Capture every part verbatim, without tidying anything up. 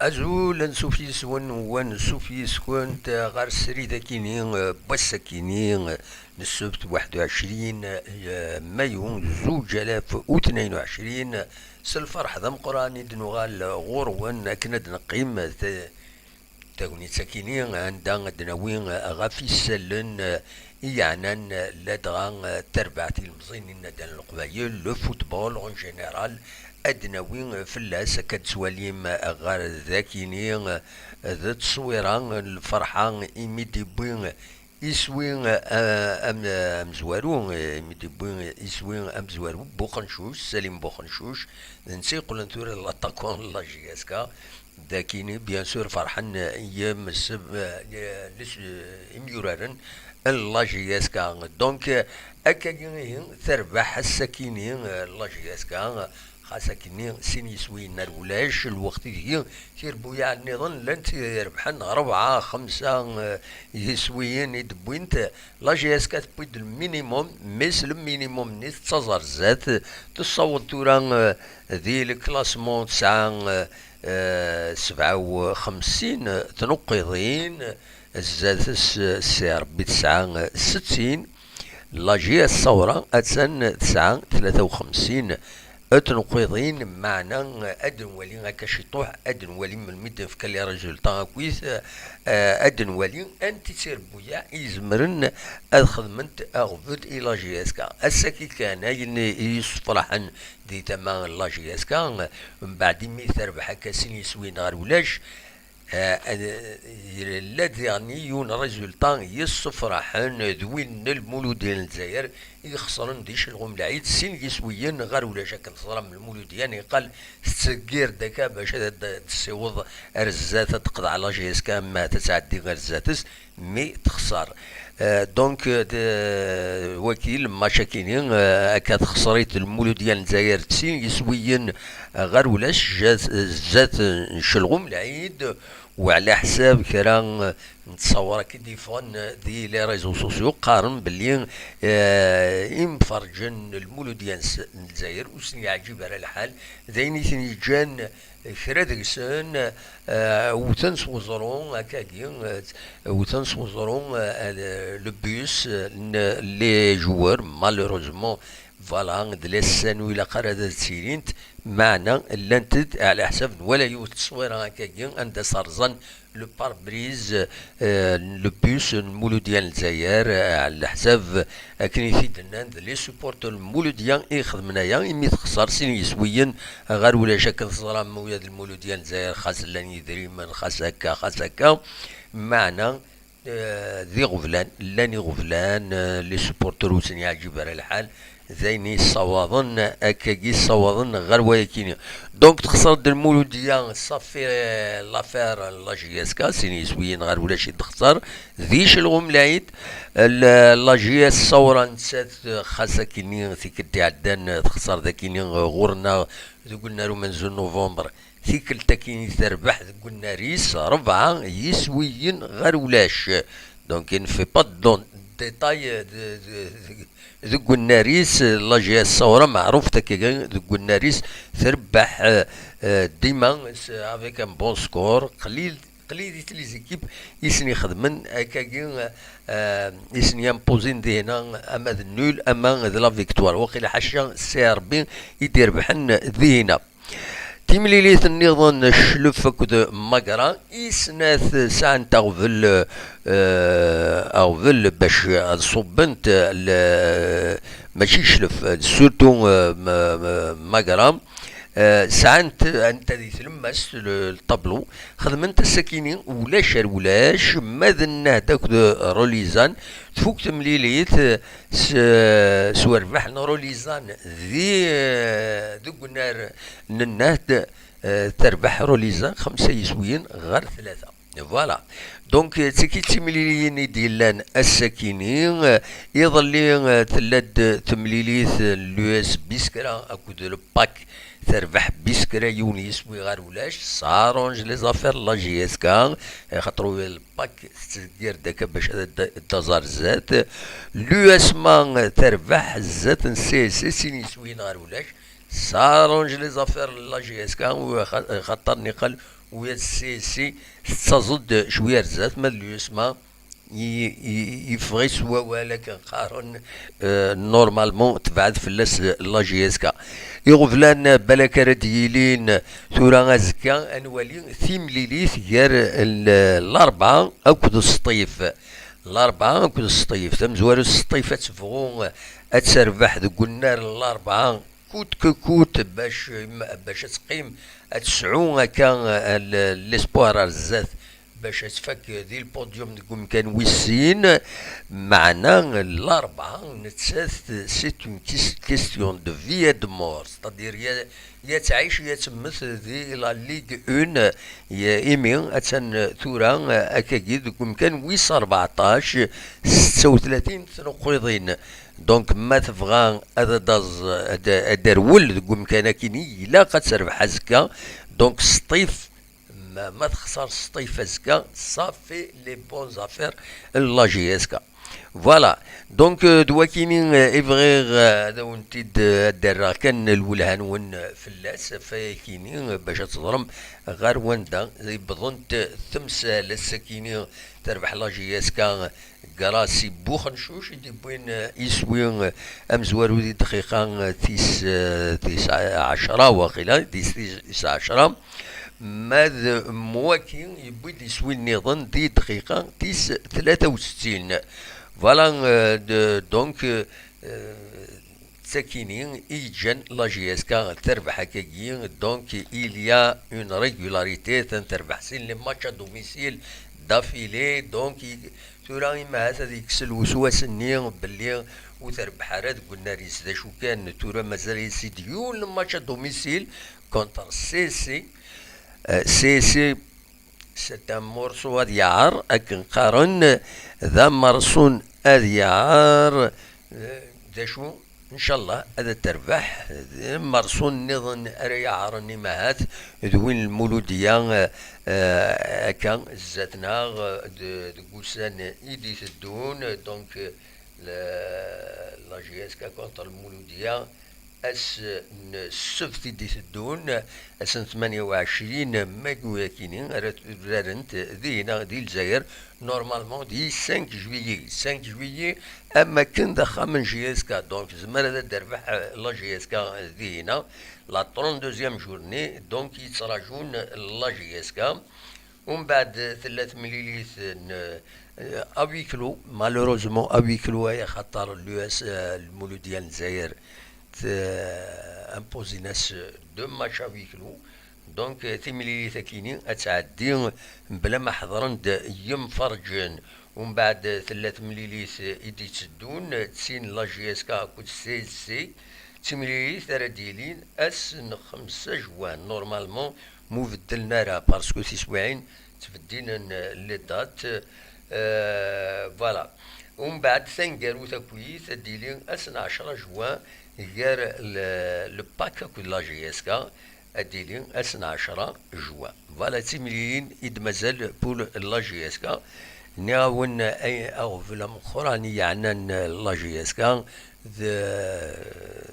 Azul, ansuf yis-wen, wa ansuf yis-kent ɣer srid akini, eh, n wass akini, eh, n ssebt waḥed u ɛecrin, eh, mayu, zuǧ alaf u tnayen u ɛecrin. S lferḥ d ameqqran i d-nuɣal ɣur-wen akken ad d-neqqim, eh, tagnit akini anda ad d-nawi ɣef isallen, eh, i yeɛnan, eh, ladɣa, eh, tarbaɛt ilemẓi n yinadan n Leqbayel, le football en général, ad d-nawi fell-as akka d-tettwalim ɣer dakini, eh, d tteswira n lferḥa imi d-iwwi iswi, eh, am-, amezwaru, eh, imi d-iwwi iswi amezwaru Buxencuc, Salim Buxencuc, d netta yeqqlen tura d l'attaquant n la J S K. Dakini, bien sûr, ferḥen yimseb-, eh, les-, imyuraren n la J S K. Donc, eh, akkagi ihi terbeḥ ass-akini, eh, la J S K, xas akini sin yiswiyen ar ulac, lweqt ideg tirbuyaɛ nniḍen llant rebḥen rebɛa, xemsa, eh, yiswiyen i d-wwint. La J S K tewwi-d le minimum, mais s le minimum-nni tettaẓ ar zdat, tessaweḍ tura, eh, di le classement tesɛa, eh, eh, sebɛa u xemsin tnuqqiḍin, zdat-s, eh, Si Rebbi tesɛa, eh, settin. La J S Ṣawra attan tesɛa tlata u xemsin tnuqqiḍin, meɛna, eh, ad nwali akka ciṭuḥ, ad nwali melmi d-nefka les résultats akkit, eh, ad nwali anti tirbuyaɛ i izemren ad xedment aɣbel i la J S K. Ass-agi kan, ayen i yessefraḥen di tama n la J S K, mbeɛd imi terbeḥ akka sin yiswiyen ɣer ulac, eh, ad, yella diɣen yiwen résultat yessefraḥen, d win n Lmuludya n Lezzayer i ixesren di Celɣum Lɛid sin yiswiyen ɣer ulac. Akken teẓram, Lmuludya niqal tettseggir-d akka bac ad d-tessiweḍ ar zdat, ad teqḍeɛ la J S K, ma ad tɛeddi ar zdat-s, mi texṣer. Euh, donc, euh, de, waki, le match akini, euh, akka texṣer-it Lmuludya n Lezzayer d sin yiswiyen, euh, ɣer ulac, zdat, zdat n Celɣum Lɛid, u ɛla ḥsab kra, euh, n ttṣawra i d-yeffɣen, euh, di les réseaux sociaux, qqaren belli, euh, imferrǧen n Lmuludya n s-, n Lezzayer ur sen-yeɛǧib ara lḥal, d ayen i ten-yeǧǧan kra deg-sen, eh, wten s weẓru, akkagi, eh, wten s weẓru, eh, le bus, eh, n les joueurs, malheureusement, voilà, d les scènes ur ilaq ara ad ttilint, meɛna llant-d, ɛla ḥsab n wala yiwet tteswira akkagi, anda serẓen le pare-brise, eh, n le bus n Muludya n Lezzayer, eh, ɛla ḥsab akken i t-id-nnan d les supporters n Muludya i ixedmen aya, imi texṣer sin yiswiyen ɣer ulac. Akken teẓram, ula d Lmuludya n Lezzayer, xas llan yidrimen, xas akka, xas akka, meɛna, eh, d iɣeblan, llan iɣeblan, eh, les supporters ur sen-yeɛǧib ara lḥal, d ayen yessawaḍen, akkagi yessawaḍen ɣer wayakini. Donc, texṣer-d Lmuludya, ça fait, eh, l'affaire n la J S K, sin yiswiyen ɣer ulac i d-texṣer, di Celɣum Lɛid. L-, la J S Ṣawra nettat, xas akini tikkelt iɛeddan texṣer dakini ɣur-neɣ deg unnar umenzu n novembre. Tikkelt akini terbeḥ deg unnar-is rebɛa yiswiyen ɣer ulac. Donc, il ne fait pas de don-, détail, euh, de, de, de, deg unnar-is, la J S Ṣawra meɛruf akka deg unnar-is terbeḥ, euh, euh, dima s-, avec un bon score, qlil, qlilit les équipes i sen-ixedmen akkagi, euh, i sen-yimpouzin dihina ama d nul ama d la victoire. Waqila ḥaca Si Rebbi i d-irebḥen dihina. Timlilit nniḍen, Cclef akked Magra, i snat sɛant aɣbel, eh, aɣbel bac ad ṣubbent, eh, le-, mačči Cclef, eh, surtout, eh, Ma-, Ma-, Magra, eh, sɛant anta di tlemmast, le, le tableau, xedment ass-akini ulac ar ulac, ma d Nnehd akked Rolizan, tfuk temlilit, eh, s, s werbeḥ n Rolizan di, eh, deg unnar n Nnehd, eh, terbeḥ Rolizan xemsa yiswiyen ɣer tlata. Voilà. Donc, eh, d tagi d timliliyin i d-yellan ass-akini. Eh, iḍelli, eh, tella-d temlilit n l'U S Biskra akked le Pak. Terbeḥ Biskra yiwen yiswi ɣer ulac. Ça arrange les affaires la J S K, eh, xaṭer le Pak tettdeggir-d akka bac ad d-, d-taẓ ar zdat. L'U S Ma terbeḥ zdat n C S C sin yiswiyen ɣer ulac. Ça arrange les affaires la J S K, u xa-, xaṭer niqal u ya d C S C tettaẓ-d cwiya ar zdat, ma d l'U S M A i- i- yeffeɣ-itt wawal akken qqaren, euh, normalement tebɛed fell-as la J S K. Iɣeblan balak ara d-yilin tura azekka, ad nwali timlilit gar l- Larebɛa akked Sṭif. Larebɛa akked Sṭif, tamezwarut Sṭif ad tebɣu ad terbeḥ deg unnar n Larebɛa coûte que coûte, bac bac ad teqqim ad tesɛu akka, euh, l- l'espoir ar zdat bac ad tfak di le podium deg umkan wis sin. Meɛna Larebɛa nettat, c'est une ques- question de vie et de mort, c'est-à-dire ya ya teɛyic ya temmet di la Ligue un. Ya- imi attan tura, euh, akkagi deg umkan wis rbeɛṭac, setta u tlatin tnuqqiḍin. Donc ma tebɣa ad ad-aẓ- ad ad d-terwel deg umkan akini, ilaq ad terbeḥ azekka. Donc Sṭif, ma, ma texṣer Sṭif azekka, ça fait les bonnes affaires n la J S K. Voilà. Donc, euh, d wakini, euh, i bɣiɣ, euh, ad awen-t-id euh, ad d-rreɣ kan lwelha-nwen, euh, fell-as, ɣef wayakini, euh, bac ad teẓrem ɣer wanda i wwḍent temsal. Ass-akini terbeḥ la J S K grâce i Buxencuc i d-yewwin, euh, iswi, euh, amezwaru di dqiqa, euh, tis euh, tis ɛecra waqila, di tis ɛecra. Ma d Mwaki yewwi-d iswi nniḍen di dqiqa tis tlata u settin. Voilà, euh, de- donc, euh, d takini i yeǧǧan la J S K terbeḥ akkagi. Donc il y a une régularité, atan terbeḥ sin les matchs à domicile d'affilée. Donc i- tura imahat ad yekkes lweswas-nni belli ur terbeḥ ara deg unnar-is. D acu kan, tura mazal-itt-id yiwen match à domicile contre C S C. Euh, C S C, c'est un morceau ad yaɛer, akken qqaren, d amerṣun ad yaɛer. Euh, d acu, ncallah ad terbeḥ. D amerṣun nniḍen ara yaɛren imahat d win n Lmuludiya, euh, akka zdat-neɣ, euh, d- deg ussan i d-iteddun. Donc, euh, la, la J S K contre Lmuludiya, ass n ssebt i d-iteddun, ass n tmanya u ɛecrin mai, akini ara urarent dinna di Lezzayer, normalement di cinq juillet. Cinq juillet, am akken d axxam n J S K, donc tezmer ad d-terbeḥ, euh, la J S K dinna, la trente-deuxième journée, donc yettrajun la J S K. Umbeɛd tella temlilit n, euh, à huis clos, malheureusement à huis clos, ay axaṭer l'U S, euh, Lmuludiya n Lezzayer t- imposin-as deux matchs à huis clos. Donc, euh, timlilit-akini ad tɛeddi mebla ma ḥeḍren-d yimferǧen. Umbeɛd tella temlilit i d-iteddun, d tin la J S K akked C S C. D timlilit ara d-yilin ass n xemsa juin, normalement, ma ur beddlen ara, parce que tiswiɛin ttbeddilen, euh, les dates. Euh, voilà. Umbeɛd taneggarut akkit ad d-tili ass n ɛecra juin, gar le, le Pâques akked la J S K, ad d-tili ass n ɛecra juin. Voilà timlilin i d-mazal pour la J S K. Nniɣ-awen ay aɣbel ameqqran i yeɛnan la J S K, d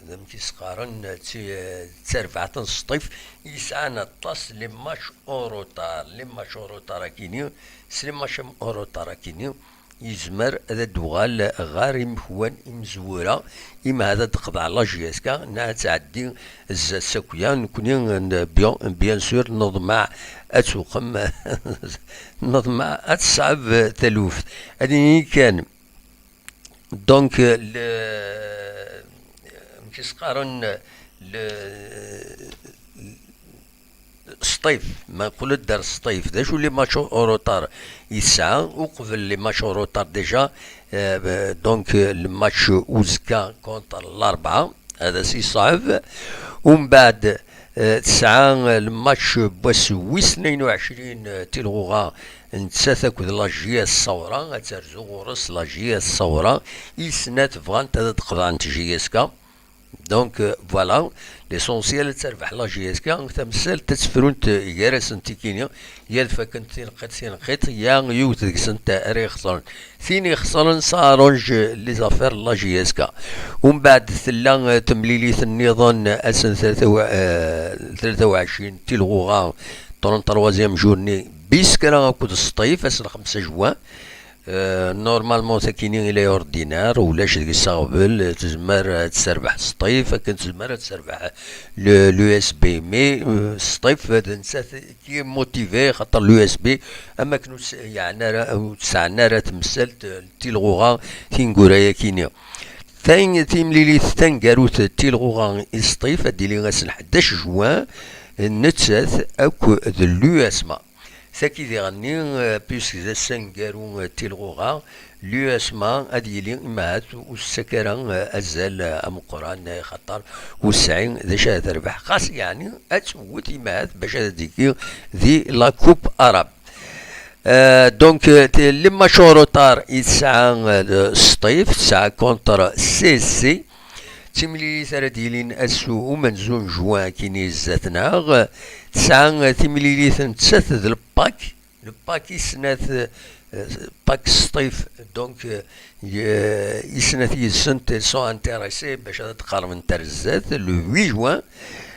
d amek i s-qqaren, d ti- d tarbaɛt n Sṭif, yesɛan aṭas les matchs en retard. Les matchs en retard akini, s les matchs en retard akini, yezmer ad d-uɣal ɣer imekwan imezwura, imi ad d-teqḍeɛ la J S K, neɣ ad tɛeddi zdat sakya. Nekni, n- bien, bien sûr, neḍmeɛ ad tuqem, neḍmeɛ ad tesɛeb taluft. Ad nini kan, donc, le, amek i s-qqaren, le, Sṭif, ma nqul-d ar Sṭif, d acu les matchs en retard yesɛa? Uqbel les matchs en retard déjà, euh, donc, euh, le match uzekka contre Larebɛa, ad as-yeṣɛeb. Umbeɛd, euh, tesɛa, euh, le match n wass wis tnayen u ɛecrin, euh, tilɣuɣa, nettat akked la J S Ṣawra, ad terzu ɣur-s la J S Ṣawra, i snat bɣant ad d-qeḍɛent J S K. Donc, euh, voilà, l'essentiel ad terbeḥ la J S K, tamsalt ad tefrunt, euh, gar-asent tikini, ya ad fakent tineqqiṭ tineqqiṭ, ya yiwet deg-sent ara ixesren. Tin ixesren, ça arrange les affaires la J S K. Umbeɛd tella, euh, temlilit nniḍen, ass n tlata u- euh, tlata u ɛecrin tilɣuɣa, trente-troisième journée, bis kra akked Sṭif, ass n xemsa juin. Euh, normalement, sakini il est ordinaire, ulac deg-s aɣbel, tezmer ad terbeḥ Sṭif, akken tezmer ad terbeḥ le, l'U S B. Mais, euh, Sṭif, d nettat qui est motivée, xaṭer l'U S B, am akken ur s-, yeɛni ara, ur tesɛan ara temsalt, euh, tilɣuɣa tineggura-yakini. Tayn-, timlilit taneggarut tilɣuɣa i Sṭif, ad d-tili ass n ḥdac juin, nettat akk d l'U S M A. Saki diɣenni, euh, puisque d ass aneggaru, euh, tilɣuɣa, l'U S M A ad yili imahat ur s-ttak ara, euh, azal, euh, ameqqran, euh, xaṭer ur tesɛi d acu ara terbeḥ. Xas yeɛni ad tewwet imahat bac ad d-tigi di la Coupe Arabe. Euh, donc, euh, t-, les matchs en retard i tesɛa, euh, Sṭif, tesɛa contre C S C. D timlilit ara d-yilin ass umenzu n juin akkin-i zdat-neɣ. Tesɛa timlilit nettat d le pack. Le pack i snat, euh, pack Sṭif. Donc, euh, i snat yid-sent sont intéressés bac ad qerben ar zdat. Le huit juin,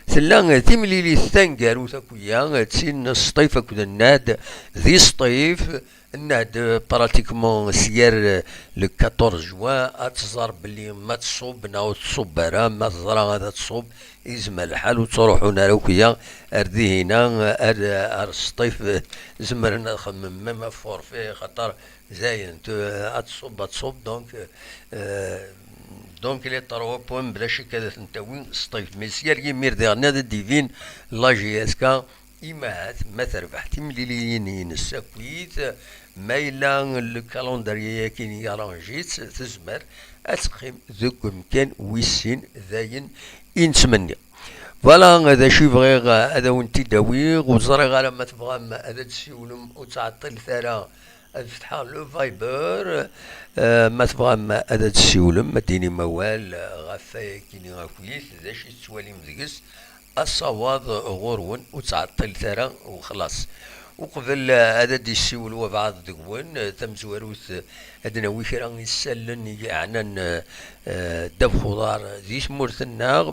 tella timlilit taneggarut akk-ya, d tin Sṭif akked Nnad di Sṭif. Nnad, euh, pratiquement s yir, euh, le quatorze juin, ad tẓer belli ma tṣubb neɣ ur tṣubb ara, ma teẓra ad tṣubb, izmer lḥal ur ttruḥun ara akk-ya ar dihina, ar, ar Sṭif, euh, zemren ad xedmen même forfait, xaṭer dayen, tu-, ad tṣubb, ad tṣubb, donc, euh, donc les trois points, bla ccek ad ten-tawi Sṭif. Mais s yir yimir diɣen ad d-ibin la J S K, imahat ma terbeḥ timliliyin-ines akkit, ma yella le calendrier-agi yaranji-tt, tezmer ad teqqim deg umkan wis sin, d ayen i nettmenni. Voilà, d acu i bɣiɣ ad awen-t-id-awiɣ. Ur ẓriɣ ara ma tebɣam ad d-tessiwlem, ur ttɛeṭṭilet ara ad fetḥeɣ le Viber. Euh, ma tebɣam ad d-tessiwlem, ad d-tinim awal ɣef wayagi-nni akkit, d acu i tettwalim deg-s, asawaḍ ɣur-wen, ur ttɛeṭṭilet ara, u xlaṣ. Uqbel ad d-yessiwel wabɛaḍ deg-wen, tamezwarut ad d-nawi kra isallen i yeɛnan, eh, ddabex uḍar di tmurt-nneɣ.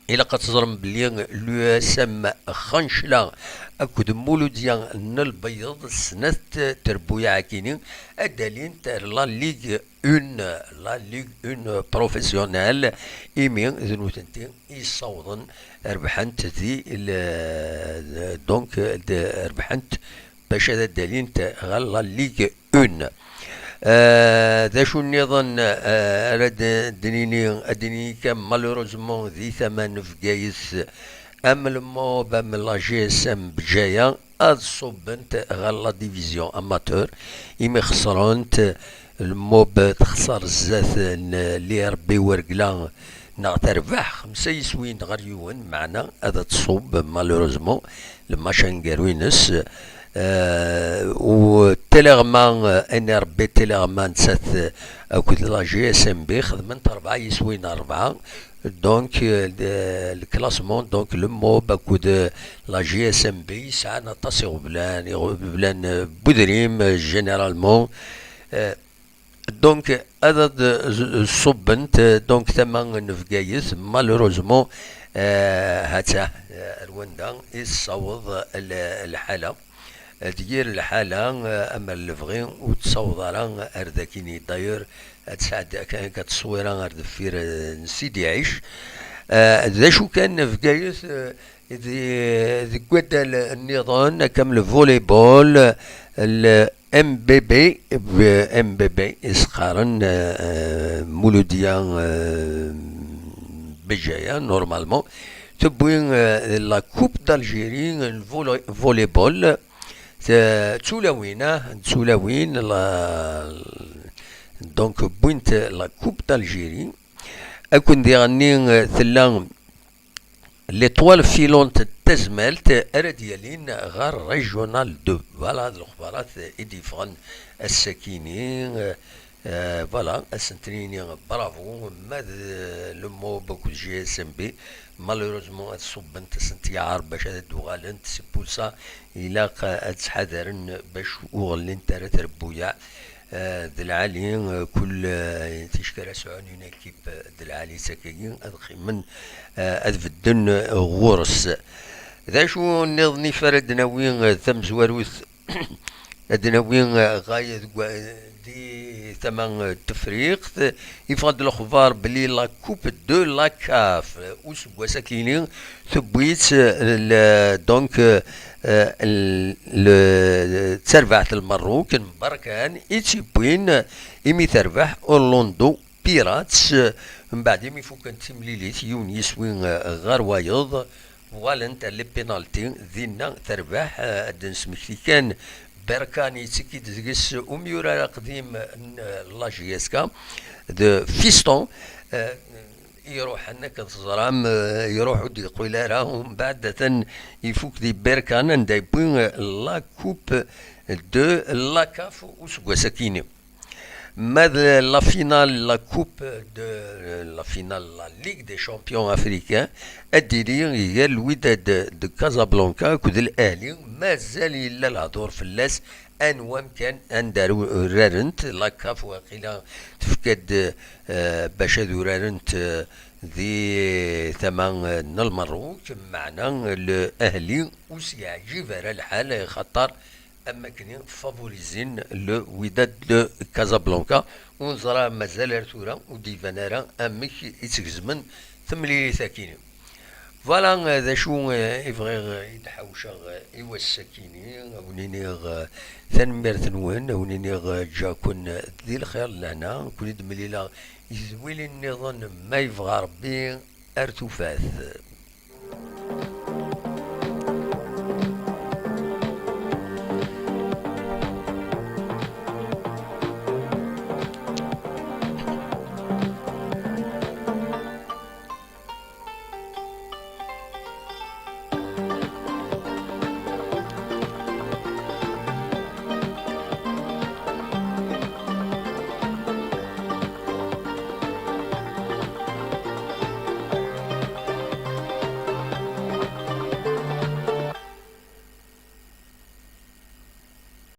Ilaq ad teẓrem belli l'U S M Xancla akked Muludya n Lbeyyeḍ, snat trebbuyaɛ-agi-ni ad d-alint ar la Ligue un, la Ligue un professionnelle, imi d nutenti i yessawḍen rebḥent di le-, donc, d-, rebḥent bac ad d-alint ɣer la Ligue un. Euh, d acu nniḍen, euh, ara d-, d-nini, ad d-nini kan, malheureusement, di tama n Bgayet, am le MOB, am la G S M Bgaya, ad ṣubbent ɣer la division amateur, imi xesrent. Le MOB texṣer zdat n l'I R B Wergla, neɣ terbeḥ xemsa yiswiyen ɣer yiwen, meɛna ad tṣubb, malheureusement, le match aneggaru-ines. Euh, u Teleɣma, euh, N R B Teleɣma nettat, euh, akked la G S M B xedment rebɛa yiswiyen ɣer rebɛa. Donc, euh, le, le classement, donc, le MOB akked, euh, la G S M B sɛan aṭas iɣeblan, iɣeblan, euh, n wedrim, euh, généralement. Euh, donc, ad, ad, euh, ṣubbent, euh, donc, tama n Bgayet, malheureusement, euh, ha-tt-a, euh, ar wanda i tessaweḍ l-, lḥala. D yir lḥala, eh, amer lebɣi ur tessaweḍ ara ar dakini. D'ailleurs, ad tesɛeddi akka, akka ttṣwira ar deffir, eh, n Sidi Ɛic. Eh, d acu kan, Bgayet, eh, di, deg waddal nniḍen, akka am le volleyball, le M B B, eh, M B B, i s-qqaren, eh, eh, Muludya, eh, Bejaya, normalement, tewwi, eh, la Coupe d'Algérie, le volley-, volleyball, T-, d tulawin, ah, d tulawin, la, donc, wwint la Coupe d'Algérie. Akken diɣenni, eh, tella l'Étoile filante n Tazmalt ara d-yalin ɣer Régional deux. Voilà, d lexbarat i d-yeffɣen ass-akini, eh, Eh, voilà, ad sent-nini bravo, ma d le MOB akked G S M B, malheureusement ad ṣubbent, ad sent-yeɛreḍ bac ad d-uɣalent, c'est pour ça ilaq ad ttḥadaren bac ur ɣellint ara trebbuyaɛ, eh, d lɛali, eh, kul, eh, ticki ara sɛun une équipe, eh, d lɛali s akkagi, ad qqimen, eh, ad bedden, eh, ɣur-s. D acu nniḍen i ara d-nawi, eh, tamezwarut? Ad d-nawi, eh, ɣay deg wa-, di tama, eh, n Tefriqt, iffeɣ-d lexbar belli la Coupe de la CAF, eh, useggas akini, tewwi-tt, eh, le, donc, eh, eh, le, le, d tarbaɛt n Lmerruk n Berkan i tt-iwwin, eh, imi terbeḥ Orlando Pirates, eh, mbeɛd imi fukent timlilit yiwen yiswi, eh, ɣer wayeḍ, uɣalent ar les pénaltys, dinna terbeḥ, eh, ad d-nesmekti kan Berkan yettekki-d deg-s umyurar aqdim n, eh, la J S K d Fiston, eh, iruḥen akken teẓram, eh, iruḥ ur d-yeqqil ara, umbeɛd atan ifuk di Berkan anda yewwi, eh, la Coupe de la CAF useggas akini. Ma d la finale, la Coupe de la finale, la Ligue des Champions africains, ad d-tili gar Lwidad de Casablanca akked L'Ahli, mazal yella lehdur fell-as, anwa amkan anda ara urarent, la CAF waqila tefka-d, eh, bac ad urarent, eh, di tama, eh, n Lmerruk, meɛna L'Ahli ur s-yeɛǧib ara lḥal, xaṭer am wakken favorizin Lwidad de Casablanca, ur neẓra mazal ar tura ur d-iban ara amek i tt-gezmen temlilit akini. Voilà, eh, d acu, eh, i bɣiɣ, eh, i d-ḥawceɣ, eh, i wass-akini, a wen-iniɣ, eh, tanemmirt-nwen, a wen-iniɣ, eh, ǧǧiɣ-ken, eh, di lxir d lehna, nekkni d-mlileɣ i tedwilin-nniḍen ma yebɣa Rebbi, ar tufat.